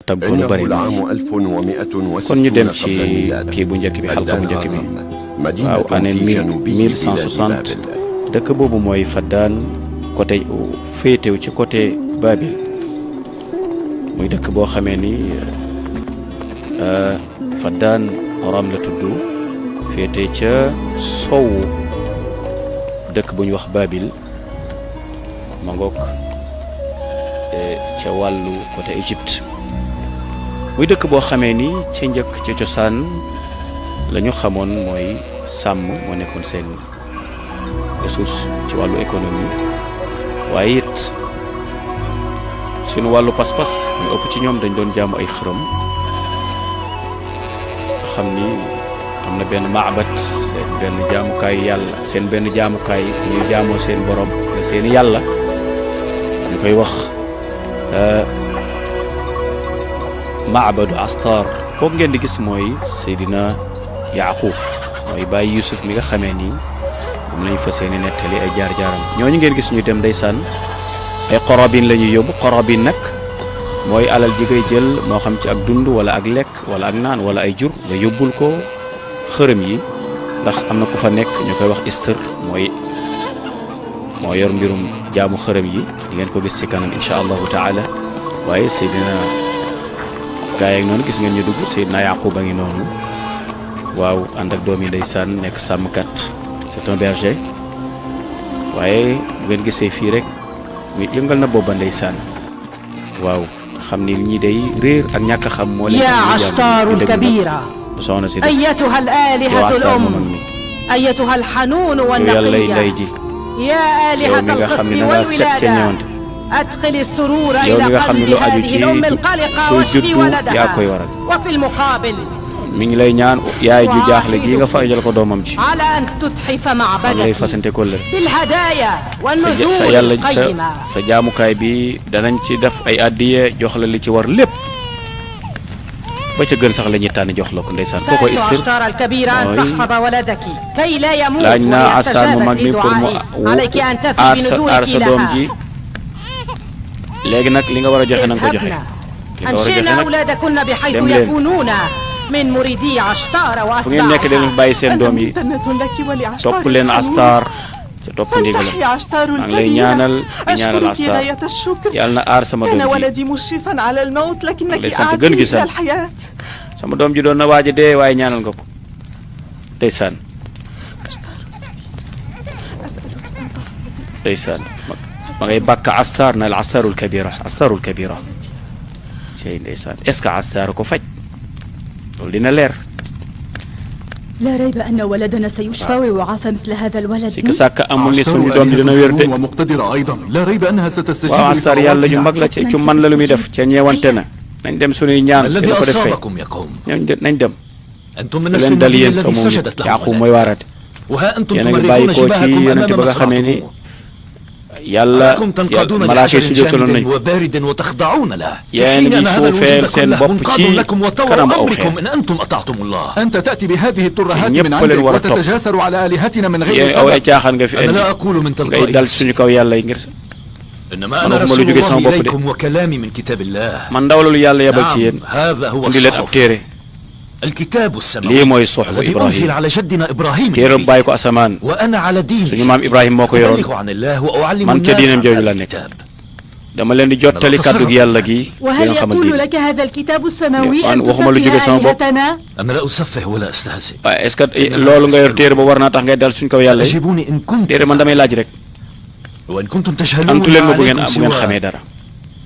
taggu lu bari kon ñu dem ci kii bu njëkk bi xalqa bu njëkk bi waaw année 1160 dëkk boobu mooy Faddaan côté féetew ci côté Babil muy dëkk boo xamee ni Faddaan Oram la tudd féete ca sowu dëkk bu ñu wax Babil ma ngoog ca wàllu côté Égypte muy dëkk boo xamee ni ca njëkk ca cosaan la ñu xamoon mooy sàmm moo nekkoon seen ressource ci wàllu économie waaye it suñu wàllu pas-pas ñu ëpp ci ñoom dañ doon jaamu ay xërëm xam ni am na benn maabat seen benn jaamukaay yàlla seen benn jaamukaay ñuy jaamoo seen borom la seen yàlla ñu koy wax maabadu astar kooku ngeen di gis mooy Seydina Yaaqub mooy bàyyi Yusuf mi nga xamee ni moom lañu fas yéene nettali ay jaar-jaaram ñooñu ngeen gis ñu dem ndeysaan ay qorobin la ñuy yóbbu qorobin nag mooy alal ji ngay jël moo xam ci ak dund wala ak lekk wala ak naan wala ay jur nga yóbbul ko xërëm yi ndax am na ku fa nekk ñu koy wax Istar moo yor mbirum jaamu xërëm yi di ngeen ko gis ci kanam incha allahu taala waaye Seydina gaay ak noonu gis ngeen ñu dugg Seydina Yaqub a ngi noonu waaw ànd ak doom yi ndeysaan nekk sàmmkat c'est un berger waaye bu ngeen gisee fii rek muy yëngal na booba ndeysaan waaw xam ni ñi day réer ak ñàkk a xam moo leen يا عشتار الكبيرة أيتها الآلهة الأم أيتها الحنون والنقية يا آلهة الخصم والولادة أدخل السرور إلى قلب هذه الأم القلقة واشفي ولدها وفي المقابل mi ngi lay ñaan yaay ju jaaxle gi nga fajal ko doomam ci على أن تتحف معبدك lay fasante ko la بالهدايا والنذور sa yàlla القيمة sa jaamukaay bi danañ ci def ay addiye jox la li ci war lépp ba ca gën sax la ñuy tànn jox la ko ndeysaan ko koy سألت عشتار الكبيرة أن تحفظ ولدك كي لا يموت laaj naa asaan mu mag mi pour mu وليستجاب لدعائي عليك أن تفي aar بنذورك sa doom لها ji léegi nag li nga war a joxe na nga ko joxe اذهبنا li nga war a joxe أنشئنا nag أولادكن بحيث dem leen. يكونون من مريدي عشتار fu ngeen nekk dañu وأتباعها bàyyi seen doom yi topp leen Astar te topp ndigalam فلتحيا عشتار maa ngi lay الكبيرة ñaanal di ñaanal أشكرك Astar غاية الشكر yàlla na aar sama كان doom ji ولدي مشرفا على الموت لكنك ليس أنت أعدتني جنجسا. إلى الحياة sama doom ji doon na waaj a dee waaye ñaanal nga ko ndeysaan ndeysaan ma ngay bàkk Astar na al astarul kabira cey ndeysaan est-ce que Astar ko faj loolu dina leer لا ريب أن ولدنا سيشفى ويعافى مثل هذا الولد si ka sàkk amul ni suñu doom ji dina wér de ومقتدرة أيضا لا ريب أنها ستستجيب waaw Astar yàlla ju mag la ci cu man la lu muy def ca ñeewante na nañ dem suñuy ñaan الذي dina ko def fee أصابكم يا قوم nañ dem أنتم من leen نفس dal النبي yéen الذي sama سجدت له Yaaqub mooy الملائكة waaraate وها أنتم yéen a ngi تمررون bàyyi ko ci شباهكم yonente أمام ba nga xamee ni مصرعكم yàlla أنكم تنقادون malaaka yi لحجر sujjóotaloon جامد nañ وبارد وتخضعون له في يعني حين أن دي هذا سوفير الوجود سين كله بوب منقاد تشي لكم وطوع كرم أو أمركم خير. إن أنتم أطعتم الله أنت تأتي بهذه الترهات ñëpp من leen عندك war a topp. وتتجاسر على آلهتنا من غير yéen aw ay سبب caaxaan nga fi أنا indi لا أقول من ngay تلقاء dal نفسي suñu kaw yàlla yi ngir إنما أنا أنا هم رسول اللي جوجي الله سما بوب إليكم وكلامي من كتاب الله man ndaw la lu yàlla yabal ci نعم yéen هذا هو indi leen ab الصحف téere الكتاب lii السماوي mooy suxfu الذي Ibrahim أنزل على جدنا إبراهيم téere النبي. bàyyi ko asamaan وأنا على دين suñu maam Ibrahim moo ko yoroon أبلغ عن الله وأعلم man ca الناس diinam عن jooju هذا la nekk الكتاب dama leen di jottali kàddu gi yàlla gi di وهل leen xamal يقول diine لك هذا الكتاب السماوي أنا أن وهم اللي جوجي سما تسفه بوب. آلهتنا؟ أنا لا أسفه ولا أستهزئ waaye est-ce que loolu nga yor téere ba war naa tax ngay dal suñu kaw yàlla yi أجيبوني إن كنت téere man damay laaj rek وإن كنتم تجهلون antu leen ma bu عليكم ngeen xamee سوى dara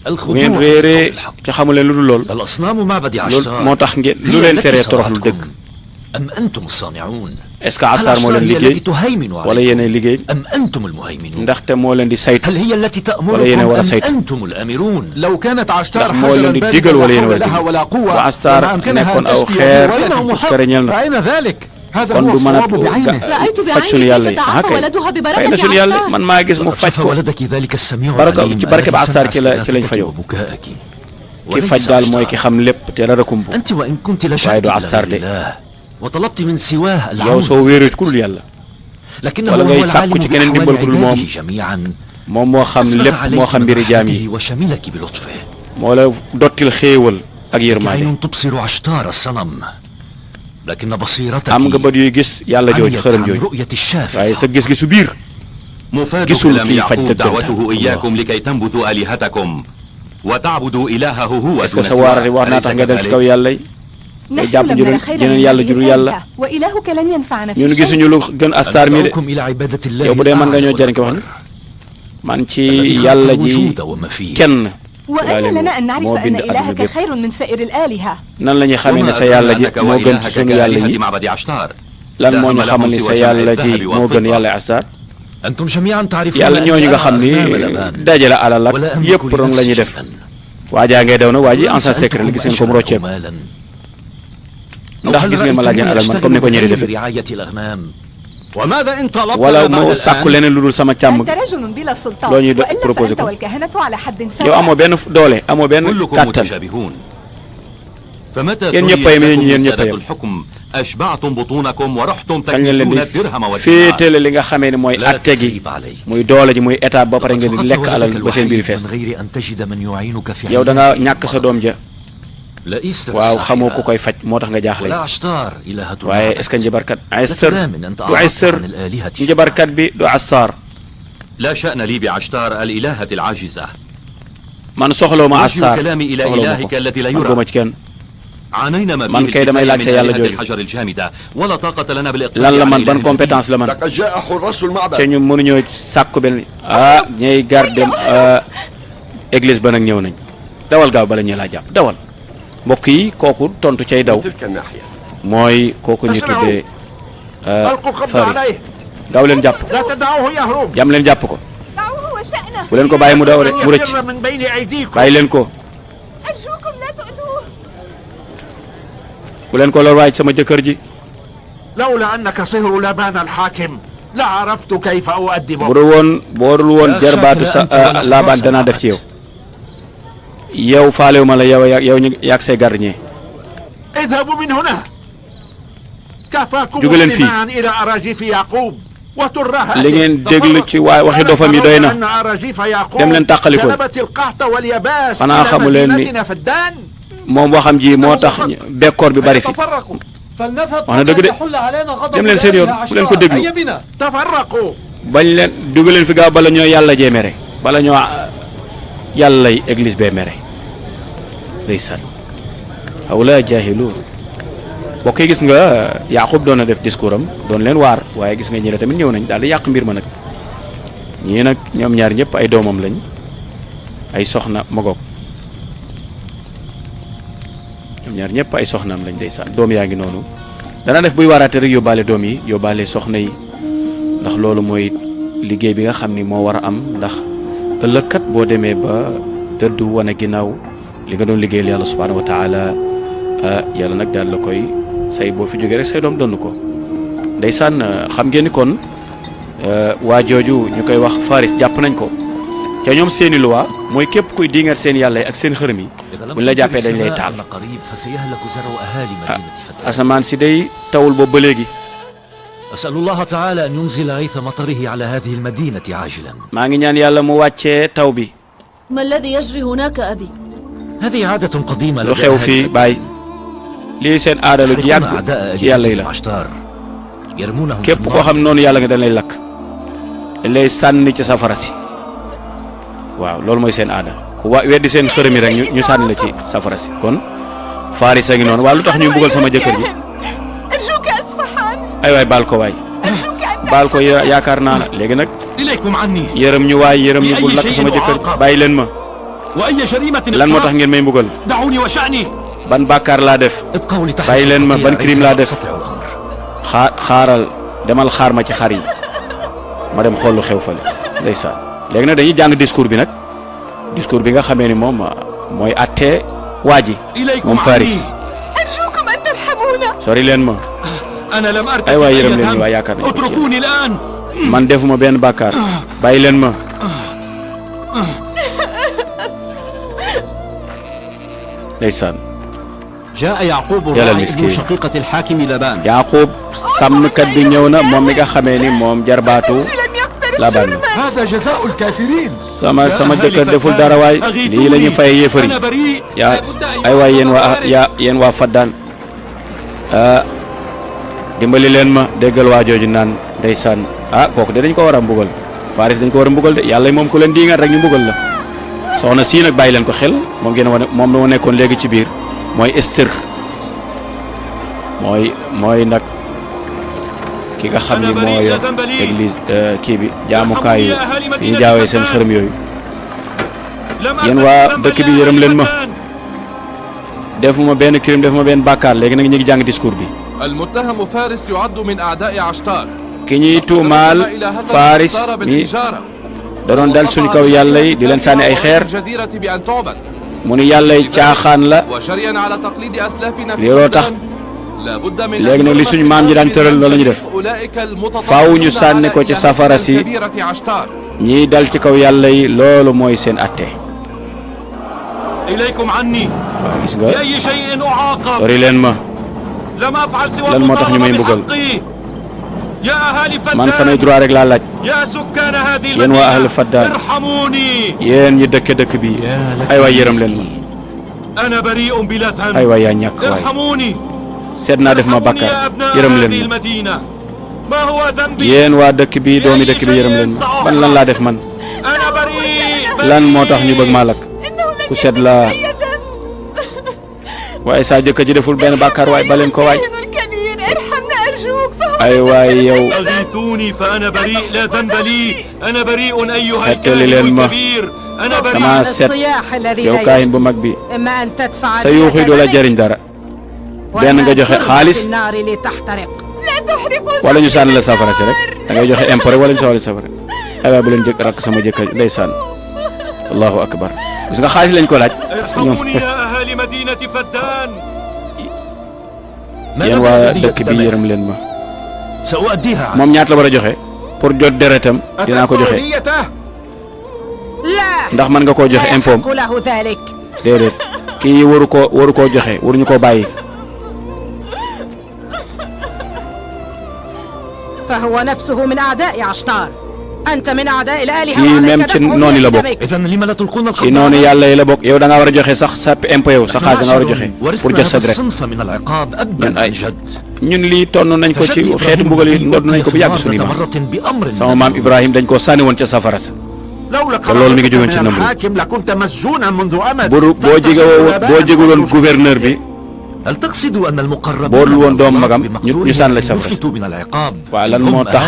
bu ngeen الخضوع réeree الحق ca xamu leen lu dul lool الأصنام معبد loolu moo عشتار tax ngeen lu هي leen التي teree toroxlu صنعتكم dëgg أم أنتم الصانعون est-ce que هل Astar moo عشتار leen هي التي liggéey تهيمن wala عليكم yéenay liggéey أم أنتم المهيمنون ndaxte moo leen di saytu هل هي التي ولا تأمركم ينا ولا أم سيد. أنتم الآمرون لو كانت عشتار ndax moo حجرا leen di باردا digal wala لا yéen حول wala لها digal ولا bu قوة Astar وما أمكنها nekkoon أن aw تشفي xeer ولده puskare ñel na فأين ذلك؟ هذا kon هو du mën a الصواب بعينه رأيت faj suñu بعيني yàlla كيف yi ah تعافى kay ولدها fay na ببركة suñu yàlla عشتار. man maa gis mu لقد faj شفى ko ولدك ذلك السميع بركة- العليم ci barke bi الذي Astar سمع ci la صياحتك fayoo. وبكائك ki وليس faj daal mooy عشتار. ki xam lépp te dara kumbu أنت وإن كنت waaye لجأت du إلى Astar غير de الله وطلبت من سواه yow العون soo wéeru ku dul yàlla لكنه ولا هو ngay العالم sàkku ci keneen بأحوال dimbal ku dul moom عباده جميعا moom moo xam أسبغ lépp moo عليك xam mbiri jaam yi برحمته وشملك بلطفه moo la dottil xéewal ak yërmande عين تبصر عشتار الصنم لكن بصيرتك am nga bët yuy gis yàlla jooju عميت xërëm عن jooju رؤية الشافع waaye sa gis-gisu biir مفاد gisul كلام kii faj يعقوب dëgg دعوته إياكم لكي تنبذوا آلهتكم وتعبدوا إلهه هو est-ce que دون sa waarate سواه war naa أليس tax nga dal ci kaw كذلك؟ yàlla yi nga نحن jàpp لم نرى خيرا jeneen من yàlla هذه jurul yàlla الآلهة وإلهك لن ينفعنا في ñun شيء. gisuñu lu gën astar mi de أدعوكم إلى عبادة الله yow bu dee mën nga ñoo الأعلى jëriñ ko wax man ci الذي خلق yàlla ji الوجود وما فيه. kenn وأن لنا أن نعرف moo أن bind adduna إلهك bépp خير من سائر الآلهة. nan la ñuy xamee ne وما sa yàlla ji أدراك moo gën ci وإلهك sunu yàlla كآلهة yi معبد عشتار lan moo ñu لا xamal هم ni لهم sa سوى yàlla جمع ji الذهب moo gën والفضة. yàlla astar أنتم جميعا تعرفون yàlla ñooñu nga xam ni أني أغنى الآن dajale alal ak ولا أملك yëpp rong la ñuy لنفسي def شيئا. waajaa ngay daw na waa ji ولو en sa secret la سألتكم gis ngeen ko mu أشركوا rocceeku مالا. ndax gis ngeen ma laajeen alal man comme ni ko ñëri defe رعاية الأغنام. وماذا إن طلبت wala بعد moo الآن؟ sàkku leneen lu dul sama càmm أنت رجل بلا سلطان loo ñuy وإلا proposé فأنت ko والكهنة على حد yow سواء. amoo benn doole amoo benn كلكم kàttan متشابهون فمتى yéen ñëpp a ثنيت yem لكم yéen من ñëpp a سادة yem الحكم أشبعتم بطونكم ورحتم kañ leen leen تكنسون di الدرهم والدينار féetale li nga xamee ne mooy لا atte gi تثريب عليك. muy doole ji muy état ba pare ngeen di فقدت lekk alal ولدك ba seen biir الوحيد fees من غير أن تجد من يعينك في yow da nga علاج ñàkk sa doom ja لئست waaw xamoo ku بالصحيح. koy faj moo tax nga jaaxle ولا عشتار إلهة waaye المعبد. est-ce que njabarkat لا Astar كلام أنت du أعرضت Astar عن الآلهة njabarkat bi du Astar لا شأن لي بعشتار الإلهة العاجزة man soxloo ma وجه Astar كلامي إلى soxloo ma إلهك ko الذي لا man يرى goma ci kenn عانينا ما من فيه كيد ما الكفاية يلاك من سيالة آلهة جوجو. الحجر الجامدة ولا طاقة لنا lan بالإقبال la على man ban إله compétence la man لقد جاء حراس المعبد te ñun mënuñoo sàkku benn ñay garde église ba nag ñëw nañ dawal gaaw bala ñu laa jàpp dawal mbokk yi kooku tontu cay daw تلك الناحية mooy kooku ñu tuddee ألقوا القبض Faris عليه gaaw leen jàpp لا تدعوه يهرب jam leen jàpp ko دعوه وشأنه. bu leen ko bàyyi mu daw rek mu rëcc يفر من بين أيديكم bàyyi leen ko أرجوكم لا تؤذوه. bu leen ko lor waaj sama jëkkër ji لولا أنك صهر لبان الحاكم لعرفت كيف bu أؤدبه dul woon boo dul woon jarbaatu sa laabaan danaa def ci yow yow faalewu ma la yow yow ñu yaag say gardien اذهبوا من هنا كفاكم جوجلين فيه. استماعا إلى أراجيف يعقوب وترها li ngeen déglu ci waxi dofam yi doy na أن أراجيف يعقوب dem leen tàqaliko جلبت القحط واليباس xanaa إلى xamu leen ni مدينتنا فدان moom waxam ji moo tax bekkoor bi bari fi تفرقوا فلنذهب wax na dëgg de يحل علينا غضب dem leen seen yoon bu leen ko déglu هيا بنا. تفرقوا bañ leen dugg leen fi gaaw bala ñoo yàlla jee mere bala ñoo yàllay église bee mere ndeysaan hawla jaahiluun bokk yi gis nga Yaaqub doon na def discours am doon leen waar waaye gis nga ñi la tamit ñëw nañ daal di yàq mbir ma nag ñii nag ñoom ñaar ñëpp ay doomam lañ ay soxna magoog ñoom ñaar ñëpp ay soxnaam lañ ndeysaan doom yaa ngi noonu dana def buy waaraate rek yóbbaale doom yi yóbbaale soxna yi ndax loolu mooy liggéey bi nga xam ni moo war a am ndax ëllëg kat boo demee ba dëddu wane ginnaaw li nga doon liggéeyal yàlla subhaanahu wa taala yàlla nag daal la koy say boo fi jógee rek say doom donn ko ndeysaan xam ngeen ni kon waa jooju ñu koy wax Faris jàpp nañ ko ca ñoom seeni loi mooy képp kuy diingat seen yàlla yi ak seen xërëm yi buñ la jàppee dañ lay taal قريب فسيهلك زرع أهالي مدينة فدان. asamaan si day tawul boobu ba léegi أسأل الله تعالى أن ينزل غيث مطره على هذه المدينة عاجلا. maa ngi ñaan yàlla mu wàccee taw bi ما الذي يجري هناك أبي؟ هذه عادة قديمة lu لدى xew أهل fii فدان. bàyyi lii seen aada lu يحرقون yàgg أعداء ci yàlla yi آلهتهم la عشتار يرمونهم في képp koo النار. xam noonu yàlla nga dañ lay lakk dañ lay sànni ci safara si waaw loolu mooy seen aada ku weddi seen xërëm yi rek ñu sànni la ci safara si kon Faris a ngi noonu waaw lu tax ñuy mbugal sama jëkkër ji أرجوك أسفحان. ay waay baal ko waay أرجوك أن baal ko yaakaar naa la léegi nag إليكم عني yërëm ñu waay yërëm ñu bul lakk sama jëkkër bàyyi leen ma وأي جريمة lan moo tax ngeen may mbugal دعوني وشأني ban bàkkaar laa def ابقوا لتحت bàyyi leen ma سلطتي ban عليكم crime laa def وأستطيع الأمر. xaaral demal xaar ma ci xar yi ma dem xool lu xew fale ndeysaan léegi nag dañuy jàng discours bi nag discours bi nga xamee ni moom mooy attee waa ji إليكم moom Faris عني أرجوكم أن ترحمونا. sori leen ma أنا لم ay أرتكب waay أي yërëm leen ñu ذنب waay yaakaar nañ ko ci اتركوني الآن yéen. man defuma benn bàkkaar bàyyi leen ma ndeysaan جاء يعقوب يلا الراعي المسكين. ابن شقيقة الحاكم لبان Yaaqub sàmmkat bi ñëw na moom mi nga xamee ni moom jarbaatu لم يقترب laabaan la هذا جزاء الكافرين. sama jëkkër deful dara waay lii la ñu fay yéefar yi yaa ay waay yéen waa Faddaan dimbali leen ma déggal waa jooju naan ndeysaan kooku de dañ ko war a mbugal Faris dañ ko war a mbugal de yàlla moom ku leen diingat rek ñu mbugal la soxna sii nag bàyyi leen ko xel moom ngeen wane moom la nekkoon léegi ci biir mooy Esther mooy nag ki nga xam ni moo yor église kii bi jaamukaayu fi ñu jaawee seen xërëm yooyu yéen waa dëkk bi yërëm leen ma defuma benn crime defuma benn bàkkaar léegi nag ñu ngi jàng discours bi المتهم فارس يعد من أعداء عشتار. ki ñuy tuumaal Faris mi da doon dal suñu kaw yàlla yi di leen sànni ay xeer mu ni yàlla yi caaxaan la looloo tax léegi nag li suñu maam ji daan tëral loolu la ñu def faaw ñu sànni ko ci safara si ñiy dal ci kaw yàlla yi loolu mooy seen atte waaw gis nga sori leen ma lan moo tax ñu may mbugal man samay droit rek laa laaj yéen waa ahlu Faddaan yéen ñi dëkk bi ay waay yërëm leen ma ay waay yaa ñàkk waay seet naa def ma bàkkaar yërëm leen ma yéen waa dëkk bi doomi dëkk bi yërëm leen ma ban lan laa def man lan moo tax ñu bëgg maa lakk ku seet laa waaye saa jëkkër ji deful benn bàkkaar waay baleen ko waay ay waay yow xettali leen ma dama set yow kaayin bu mag bi sa yuuxu yi doo la jëriñ dara benn nga joxe xaalis wala ñu sànni la safara si rek da ngay joxe impôt rek wala ñu sànni la safara ay waay bu leen jëkk rakk sama jëkkër ndeysaan allahu akbar gis nga xaalis lañ ko laaj parce que ñoom yéen waa dëkk bi yërëm leen ma moom ñaata la war a joxe pour jot deretam dinaa ko joxe ndax mën nga koo joxe impôt déedéet kii waru koo joxe waruñu koo bàyyi فهو نفسه من أعداء عشتار أنت من أعداء الآلهة kii même ci noonu la bokk ci noonu yàlla yi la bokk yow da nga war a joxe sax sa impôt yow sa xaalis da nga war a joxe pour jot sa deret ñun lii tonn nañ ko ci xeetu mbugal yi ndodd nañ ko bu yàgg suñu maam sama maam Ibrahim dañ koo sànni woon ca safara sa te loolu mi ngi jógoon ci Namrud boo jéguloon gouverneur bi boo dul woon doomu magam ñu sànni la ci safara sa waaw lan moo tax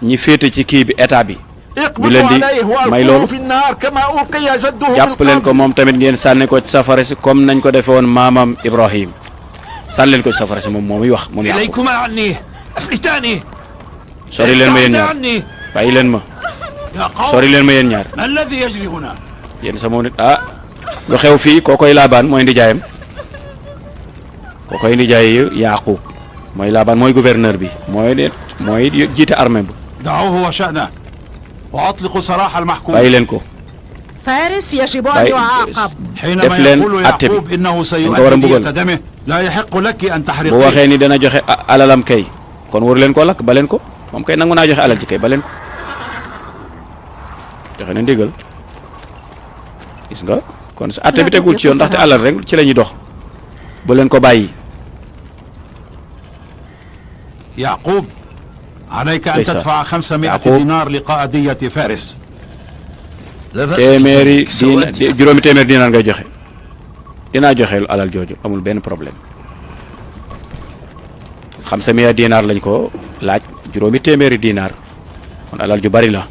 ñi féete ci kii bi état bi ñu leen di may loolu jàpp leen ko moom tamit ngeen sànni ko ci safara si comme nañ ko defee woon maamam Ibrahim sànni leen ko ci safara si moom muy wax moom yàqu sori leen ma yéen ñaar bàyyi leen ma sori leen ma yéen ñaar yéen sama nit lu xew fii kookoy Laabaan mooy ndijaayam kookoy ndijaay Yaaqub mooy Laabaan mooy gouverneur bi mooy jiite armée bi bàyyi leen ko فارس يجب أن يعاقب def leen atte bi dañ ko war a mbugal bu waxee ni dana joxe alalam kay kon waru leen ko lakk ba leen ko moom kay nangu naa joxe alal ji kay ba leen ko joxe na ndigal gis nga kon sa atte bi tegul ci yoon ndaxte alal rek ci la ñuy dox bu leen ko bàyyi يعقوب عليك أن تدفع 500 دينار لقائدية فارس juróomi téeméer dinaar ngay joxe dinaa joxe alal jooju amul benn problème 500 dinaar lañ ko laaj juróomi téeméeri dinaar kon alal ju bari la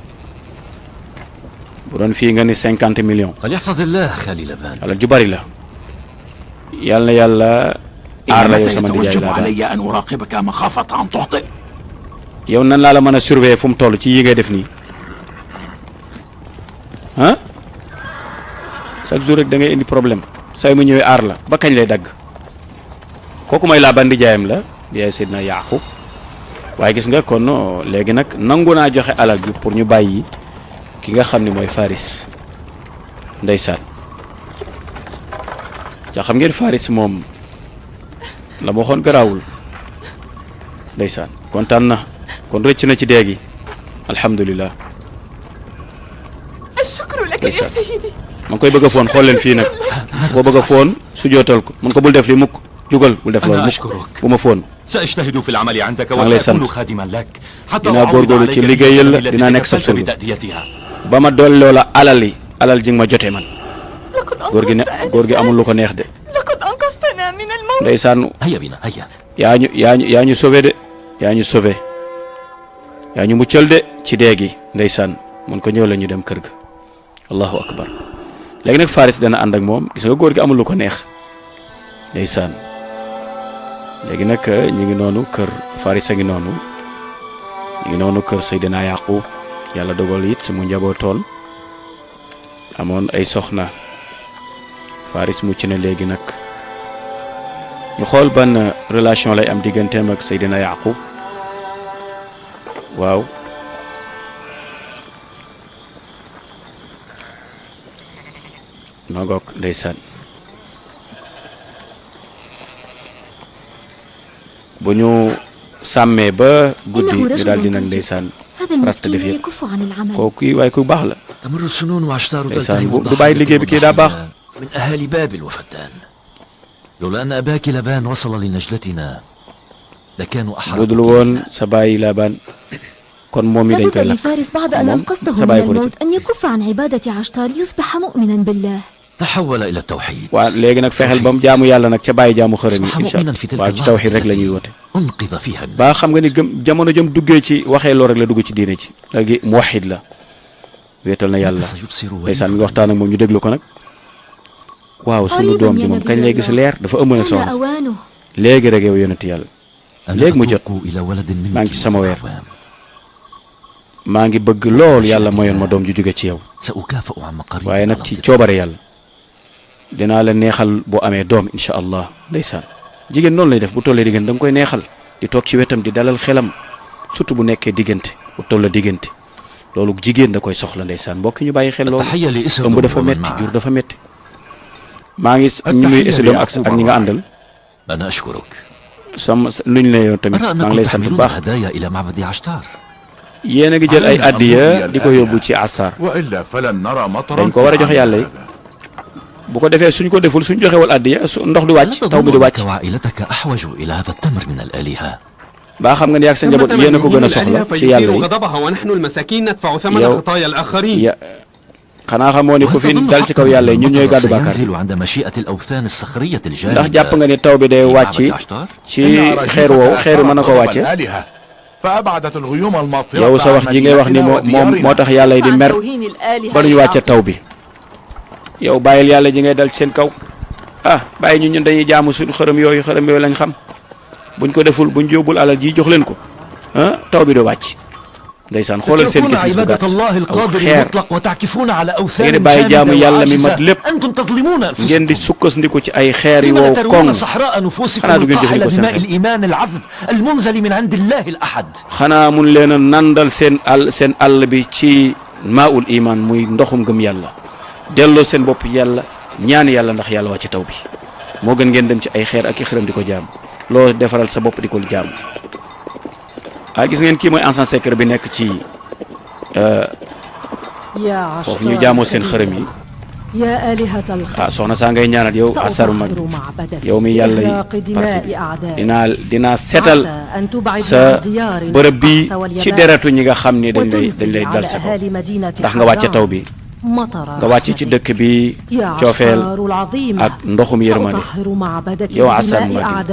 bu doon fii nga ni 50 millions alal ju bari la yal na yàlla aar la yow sama ndijaay laa yow nan laa la mën a surveiller fu mu toll ci yi ngay def nii chaque jour rek da ngay indi problème say mu ñëwee aar la ba kañ lay dagg kooku mooy Laabaan ndijaayam la yaay Seydina Yaaqub waaye gis nga kon léegi nag nangu naa joxe alal bi pour ñu bàyyi ki nga xam ne mooy Faris ndeysaan ca xam ngeen Faris moom la ma waxoon garaawul ndeysaan kontaan na kon rëcc na ci déegi alhamdulilah. الشكر لك يا سيدي. ma ngi koy bëgg a foon xool leen fii nag boo bëgg a foon su jootal ko mun ko bul def li mukk jugal bul def loolu mukk bu ma foon. سأجتهد في العمل عندك maa ngi lay sant وسأكون خادما لك حتى dinaa góorgóorlu ci liggéeyal la dinaa nekk sa surga ba ma dolloo la alal ji nga ma jotee man. góor gi amul lu ko neex de. لقد أنقذتنا من الموت. ndeysaan هيا بنا هيا. yaa ñu sauvé de yaa ñu sauvé yaa ñu muccal de ci dee gi ndeysaan mun ko ñëw la ñu dem kër ga allahu akbar. léegi nag Faris dana ànd ak moom gis nga góor gi amul lu ko neex ndeysaan léegi nag ñu ngi noonu kër Faris a ngi noonu ñu ngi noonu kër Seydina Yaqub yàlla dogal it mu njabootoon amoon ay soxna Faris mucc na léegi nag ñu xool ban relation lay am digganteem ak Seydina Yaqub waaw nogook ndeysaan bu ñu sàmmee ba guddi ñu daal di nag ndeysaan ratt def yëpp kooku waaye ku baax la تمر السنون وعشتار ndeysaan du bàyyi liggéey bi kii daa baax من أهالي بابل وفتان لولا أن أباك لبان وصل لنجلتنا لكانوا أحرى. lu dul woon sa bàyyi Laabaan kon moom mi dañ koy lakk فارس بعد أن أنقذته من الموت أن يكف عن عبادة عشتار يصبح مؤمنا بالله. تحول إلى التوحيد. waaw léegi nag fexeel ba mu jaamu yàlla nag ca bàyyi jaamu xërëm yi incha allah waaw ci tawxiid rek la ñuy woote. أنقذ فيها. ba xam nga ni gëm jamono jëm duggee ci waxee loolu rek la dugg ci diine ci léegi muwahhid la wéetal na yàlla ndeysaan mi ngi waxtaan ak moom ñu déglu ko nag. waaw sunu doom ji moom kañ lay gis leer dafa ëmb nag soxna léegi rek yow yonent yàlla léegi mu jot maa ngi ci sama weer maa ngi bëgg lool yàlla mayoon ma doom ju jóge ci yow waaye nag ci coobare yàlla dinaa la neexal boo amee doom incha allah ndeysaan jigéen noonu lay def bu tollee diggante da nga koy neexal di toog ci wetam di dalal xelam surtout bu nekkee diggante bu toll diggante loolu jigéen da koy soxla ndeysaan mbokk ñu bàyyi xel loolu ëmb dafa metti jur dafa metti maa ngi ñu muy essayer ak ñi nga àndal sama nuñ la yow tamit maa ngi lay sant bu baax yéen a ngi jël ay addiya di ko yóbbu ci Astar dañ ko war a jox yàlla yi bu ko defee suñ ko deful suñ joxewal addiya ndox du wàcc taw bi du wàcc baa xam nga ni ak sa njaboot yéen a ko gën a soxla ci yàlla yi yow xanaa xamoo ni ku fi dal ci kaw yàlla yi ñun ñooy gàddu bàkkaar ndax jàpp nga ni taw bi day wàcc ci xeer woowu xeer mën na ko wàcce yow sa wax ji ngay wax ni moo tax yàlla yi di mer ba duñu wàcce taw bi yow bàyyil yàlla ji ngay dal ci seen kaw ah bàyyi ñun dañuy jaamu suñu xërëm yooyu lañ xam buñ ko deful buñ yóbbul alal ji jox leen ko ah taw bi du wàcc ndeysaan xoolal seen gis-gis bu gàtt aw xeer ngeen di bàyyi jaamu yàlla mi mat lépp ngeen di sukkandiku ci ay xeer yi wow koŋ xanaa du ngeen jëfandikoo seen xel xanaa mun leen a nandal seen àll bi ci maaul iman muy ndoxum gëm yàlla delloo seen bopp yàlla ñaan yàlla ndax yàlla wàcc taw bi moo gën ngeen dem ci ay xeer ak i xërëm di ko jaam loo defaral sa bopp di ko jaam. gis ngeen kii mooy encens secret bi nekk ci foofu ñu jaamoo seen xërëm yi soxna saa ngay ñaanal yow asaru mag yow mi yàlla yi dinaa setal sa bërëb bi ci deretu ñi nga xam ni dañ lay dal sa kaw ndax nga wàcce taw bi nga wàcc ci dëkk bi coofeel ak ndoxum yërmande yow asar mag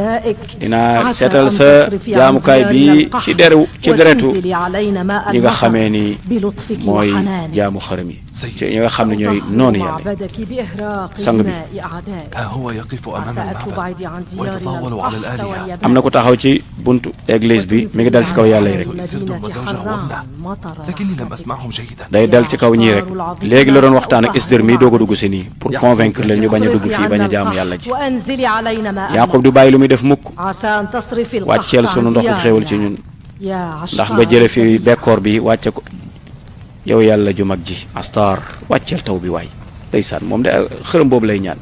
dinaa seetal sa jaamukaay bi ci deretu ñi nga xamee ni mooy jaamu xërëm yi ci ñi nga xam ne ñooy noonu yàlla sang bi am na ku taxaw ci buntu église bi mi ngi dal ci kaw yàlla yi rek day dal ci kaw ñii rek léegi la doon waxtaan ak Esther mi doog a dugg si nii pour convaincre leen ñu bañ a dugg fii bañ a jaamu yàlla ji Yaaqub du bàyyi lu muy def mukk wàcceel sunu ndoxu xéewal ci ñun ndax nga jële fi bekkoor bi wàcce ko yow yàlla ju mag ji Astar wàcceel taw bi waay ndeysaan moom de xërëm boobu lay ñaan